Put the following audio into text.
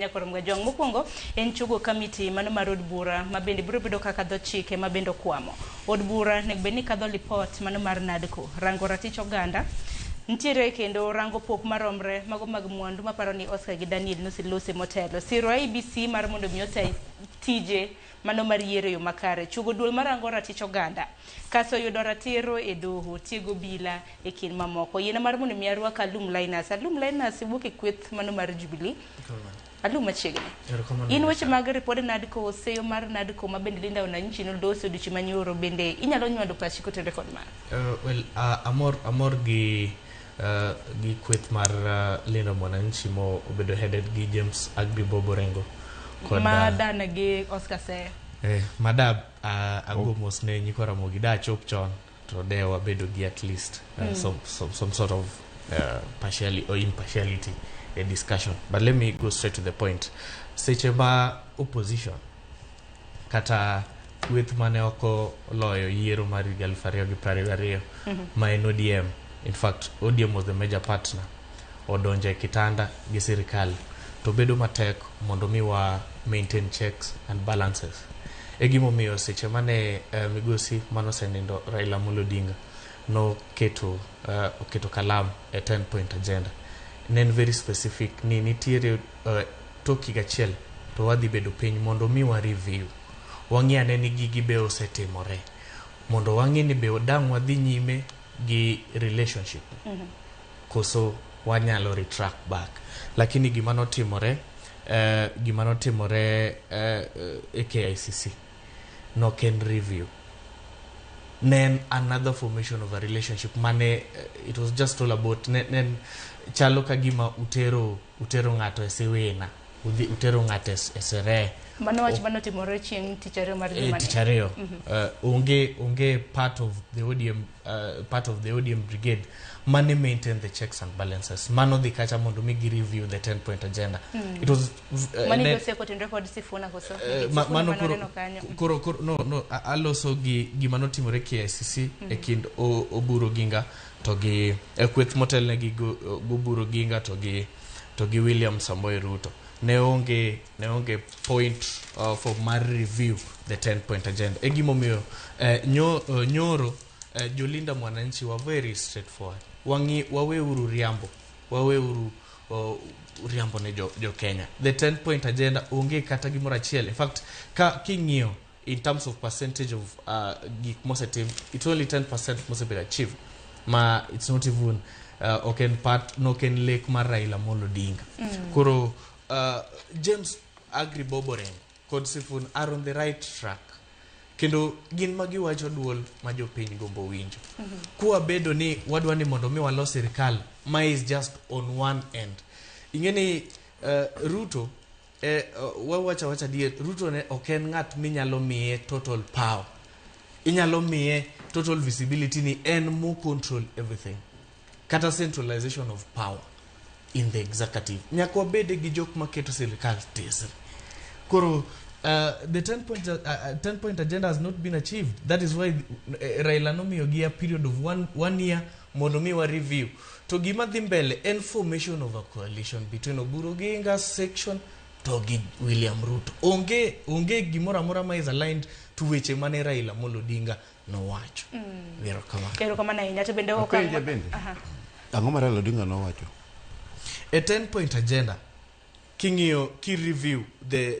Nyakwar Mgajwang'. Mokwongo en chugo kamiti mano mar od bura ma bende biro bedo kaka dho chike ma bende okwamo. Od bura nego bed ni kadho lipot mano mar NADCO, rango ratich oganda. Nitiere kendo rango pok maromre mago mag mwandu maparo ni Oscar gi Daniel noselose motelo. Siro IEBC mar mondo mi ota tije mano mar yiero e yo makare. Chugo duol marango ratich oganda. Kaso yudo ratiro e doho, tiego obila e kind mamoko. Yiena mar mondo mi arwak Alum Linus. Alum Linus wuok e kweth mano mar Jubilee. Alum machiegni. In weche mag ripod NADCO, seyo mar NADCO ma bende Linda Wananchi noloso odiochieng' manyoro bende inyalo nywando pachi kotenore kod ma? Well, amor gi kweth mar Linda Mwananchi mo obedo headed gi James Agri Bob Orengo kod ma dana gi Oscar Seyo. Madab ago mos ne nyikwa Ramogi da chop chon to de wabedo gi at least some sort of partially or impartiality a discussion. But let me go straight to the point. Seche ma opposition kata kweth mane ok oloyo yiero mar higa 2022 ma en ODM, in fact ODM was the major partner, odonjo e kitanda gi sirikal to bedo matek mondo mi wa maintain checks and balances. E gimomiyo seche mane migosi manosenindo Raila Amolo Odinga noketo oketo kalam e 10 point agenda, ne en very specific ni nitiere tok higa achiel to wadhi bedo piny mondo mi wa review, wang'i ane ni gigi be osetimore, mondo wang'i ni be dang' wadhi nyime gi relationship koso wanyalo retract back. Lakini gima notimore e KICC nok en review, ne en another formation of a relationship mane it was just all about ne en chalo ka gima utero ng'ato e siwina, udhi utero ng'ato e sherehe. Mano wach manotimore chieng' tich ariyo mar jumani. Tich ariyo onge part of the ODM, part of the ODM brigade mane maintain the checks and balances mano dhi kacha mondo mi gi review the 10 point agenda. It was Mano iloso kotenore kod Sifuna koso? Nikech Sifuna mano koro, manoneno kanyo. Koro no aloso gi gima notimore KICC e kind Oburu Oginga to gi e kweth motelne gi Oburu Oginga to gi William Samoei Ruto. Ne onge point for mar review the 10 point agenda. E gimomiyo nyoro jolinda mwananchi wa very straightforward, wang'i waweuru riambo, waweuru riambo ne jo Kenya. The 10 point agenda onge kata gimoro achiel. In fact, ka king'iyo in terms of percentage of gik mosetim, it's only 10% mosebedo achieved, ma it's not even ok en part nok en lek mar Raila Amolo Odinga. Koro James Agri Bob Orengo kod Sifuna are on the right track kendo gin ma giwacho duol ma jopiny gombo winjo. Kwabedo ni wadwa ni mondo mi walos sirikal ma is just on one end, ing'e ni Ruto wawacho awacha adier, Ruto ne ok en ng'at minyalo miye total power, inyalo miye total visibility ni en mo control everything, kata centralization of power in the executive. Nyaka wabede gi jok maketo sirikal tesre. Koro the 10 point agenda has not been achieved. That is why Raila nomiyo gi a period of one year mondo mi wa review. To gima dhi mbele en formation of a coalition between Oburu Oginga section to gi William Ruto. Onge gimoro amora ma is aligned to weche mane Raila Amolo Odinga nowacho. Erokamano. Erokamano ahinya. To bende okang' Apenje bende. Aha. Ang'o ma Raila Odinga nowacho? A 10 point agenda, king'iyo ki review the